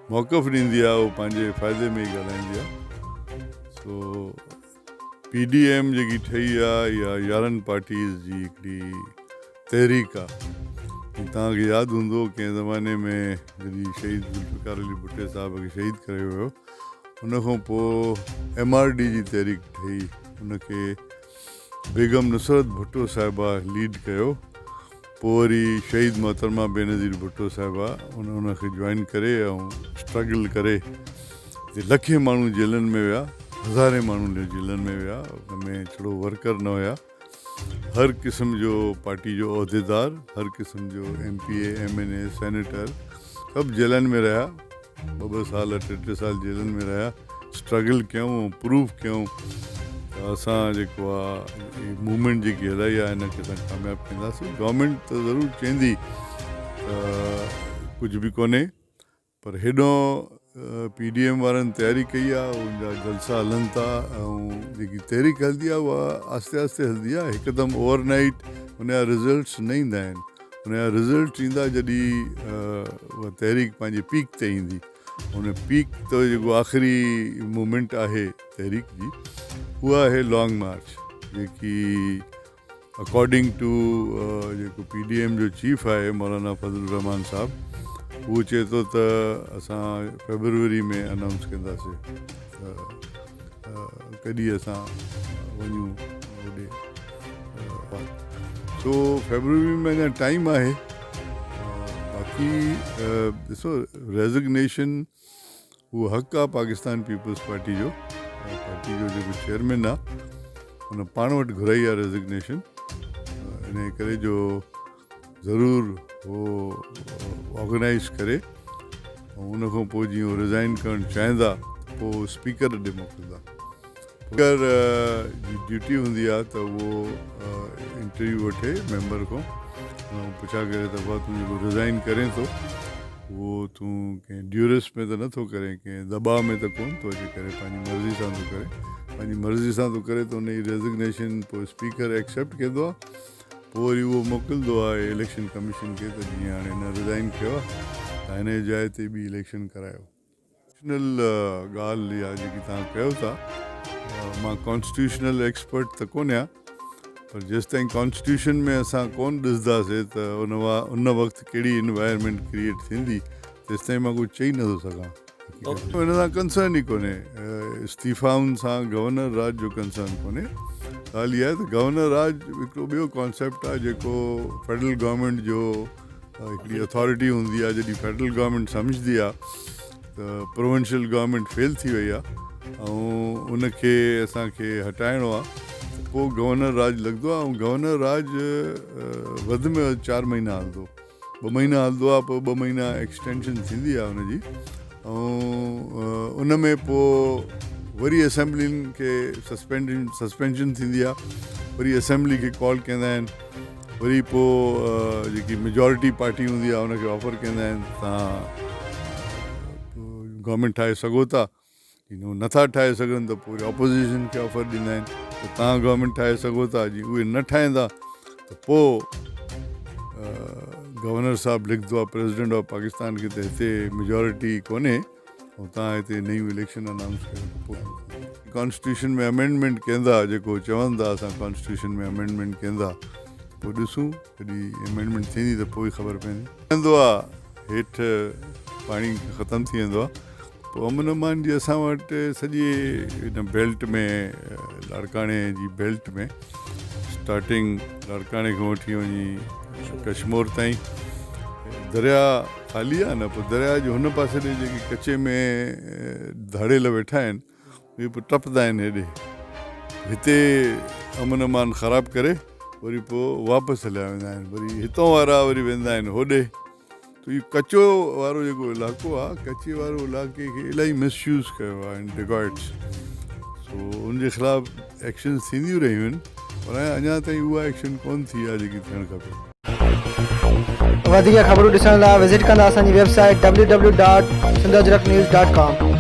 موقف ڏيندي آهي اهو پنهنجي فائدي ۾ ئي ڳالهائيندي آهي. سو پي ڊي ايم جيڪي ٺهي آهي اها يارهن پارٽيز جي هڪڙي تحريڪ آهي. توهان کي ياد هوندو ڪنهن زماني ۾ جڏهن شهيد ذوالفقار علي ڀٽي صاحب کي شهيد ڪيو ويو ان کان پوء ايم آر ڊي جي تحريڪ ٺهي، ان کي بيگم نصرت ڀٽو صاحبه ليڊ ڪيو، پوء وري شهيد محترمه بينظير ڀٽو صاحبه ان ان کي جوائن ڪري ۽ اسٽرگل ڪري جي لکين ماڻهو جيلن ۾ ويا، هزارين ماڻهو جيلن ۾ ويا، ان ۾ ڇڙو ورڪر نه هيا، هر قسم جو پارٽي جو عهديدار، هر قسم جو M P A, M N A, senator سڀ جيلن ۾ رهيا. ٻه ٻه سال ٽي ٽي سال جيلن ۾ رهيا، اسٽرگل ڪيائون ۽ پروف ڪيائون ته اسان جيڪو آ هي موومينٽ جيڪي هلائي آ ان کي اسان ڪامياب ڪنداسين. گورنمينٽ ته ضرور چوندي ته ڪجهه به ڪونهي پر هيڏو پي ڊي ايم وارن تياري ڪئي آ، ان جا جلسا هلن ٿا ۽ جيڪي تحريڪ هلندي آ اها آهستي آهستي هلندي آ، هڪدم اوور نائيٽ ان جا رزلٽس نه ايندا آهن. ان جا رزلٽ ايندا جڏهن اها تحريڪ پنهنجي پيڪ تي ايندي. ان پيڪ ته جيڪو آخري مومينٽ آهي تحريڪ جي اها آهي لانگ مارچ، جيڪي اڪارڊنگ ٽو جيڪو پي ڊي ايم جو چيف آهي مولانا فضل الرحمان صاحب، اهو چئي ٿو ته اسان فيبروري ۾ انائونس ڪنداسي ته ڪڏهن اسان وڃون هوڏي. سو فيبروري ۾ اڃا ٽائيم آهي. باقي ڏسو ريزگنيشن اهو حق آهي پاڪستان پيپلز پارٽي جو، پارٽي جو جيڪو چيئرمين آهي ان پاڻ وٽ گهرائي آهي ريزگنيشن، ان ڪري جو ضرور هو آرگنائز ڪري ۽ ان کان پوء جيئن هو ريزائن ڪرڻ چاهيندا پوء اسپيڪر ڏي موڪليندا. اسپيڪر جي ڊيوٽي هوندي آهي ته اهو انٽرويو وٺي ميمبر کان، ان کان پڇا ڪري ته بابا تون جيڪو ريزائن ڪرين ٿو اهو تون ڪنهن ڊيورس ۾ ته نٿو ڪرين، ڪنهن دٻاء ۾ ته ڪونه ٿو اچي ڪري، پنهنجي مرضي سان ٿو ڪرين، پنهنجي مرضي سان ٿو ڪري ته ان جي ريزگنيشن پوء اسپيڪر ايڪسيپٽ ڪندو آهي، پوء وري اهو موڪلندو آهي اليڪشن ڪميشن کي ته جيئن هاڻي هن ريزائن ڪيو آهي ته هن جي جاء تي ٻي اليڪشن ڪرايو. ڪانسٽيٽيوشنل ڳالهه اها جيڪي توهان ڪيو ٿا، مان ڪانسٽيٽيوشنل ايڪسپرٽ ته ڪونهيان پر جيستائين ڪانسٽيٽيوشن ۾ اسان ڪونه ڏسنداسي ته ان وقت ڪهڙي انوائرمينٽ ڪريئيٽ ٿيندي تيستائين مان ڪجهه چئي نٿو سگهان. ان سان ڪنسرن ئي ڪونهي، استعيفائن سان گورنر راڄ جو ڪنسرن ڪونهي. ڳالهه اها آهي ته گورنر راڄ هڪڙو ٻيو ڪانسيپٽ آهي جيڪو فيڊرل گورنمينٽ جو هڪڙي اٿارٽي هوندي آهي، جڏهن فيڊرل گورنمينٽ سمجهندي آهي ته پروونشل گورنمينٽ فيل ٿي وئي آهي ۽ ان کي اسان کي هٽائڻو آهي ته پوء گورنر راڄ لڳندو آهي ۽ گورنر راڄ وڌ ۾ وڌ 4 مهينا هلندو، 2 مهينا هلندو آهي، پوء 2 مهينا ايڪسٽينشن ٿيندي آهي ان جي ۽ ان ۾ پوء وري اسيمبلين کي سسپينشن ٿيندي آهي، وري اسيمبلي کي ڪال ڪندا آهن، وري پوء جيڪي ميجارٽي پارٽي هوندي آهي ان کي آفر ڪندا آهن ته توهان گورنمينٽ ٺاهي سگهو ٿا، جي هو نٿا ٺاهي سگهن ته پوء وري اپوزيشن کي آفر ڏيندا آهن ته توهان گورنمينٽ ٺاهي سگهو ٿا، جي اهي نه ٺاهيندا ته پوء گورنر صاحب لکندو آهي پريزيڊنٽ آف پاڪستان کي ته هتي ميجارٽي ڪونهي ۽ توهان هتي نيون اليڪشن انائونس ڪيو ته پوء ڪانسٽيٽيوشن ۾ امينڊمينٽ ڪندا، جيڪو چون ٿا اسان ڪانسٽيٽيوشن ۾ امينڊمينٽ ڪندا پوء ڏسون ڪڏهن امينڊمينٽ ٿيندي ته پوء ئي خبر پوندي. ويندو آ هيٺ پاڻي ختم ٿي ويندو آ پوء امن امان جي اسان وٽ سڄي ان بيلٽ ۾ لاڙڪاڻي جي بيلٽ ۾ اسٽارٽنگ لاڙڪاڻي کان وٺي وڃي ڪشمور تائين دريا خالي آ نه، پوء دريا جي هن پاسي ڏي جيڪي ڪچي ۾ ڌاڙيل ويٺا آهن اهي پوء ٽپندا آهن هيڏي، هتي امن امان خراب ڪري وري پوء واپس هليا ويندا آهن، وري هتان وارا وري ويندا آهن هوڏي. ته اهو ڪچو وارو جيڪو علائقو آ، ڪچي وارو علائقي کي الاهي مس يوز ڪيو آ ان ڊڪوائٽس، سو ان جي خلاف ايڪشنز ٿينديون رهيون آهن پر اڃا تائين اها ايڪشن ڪون ٿي آ جيڪي ٿيڻ کپي. وڌيڪ خبرون ڏسڻ لاء وزٽ ڪندا اسان جي web site www.sindhajraknews.com.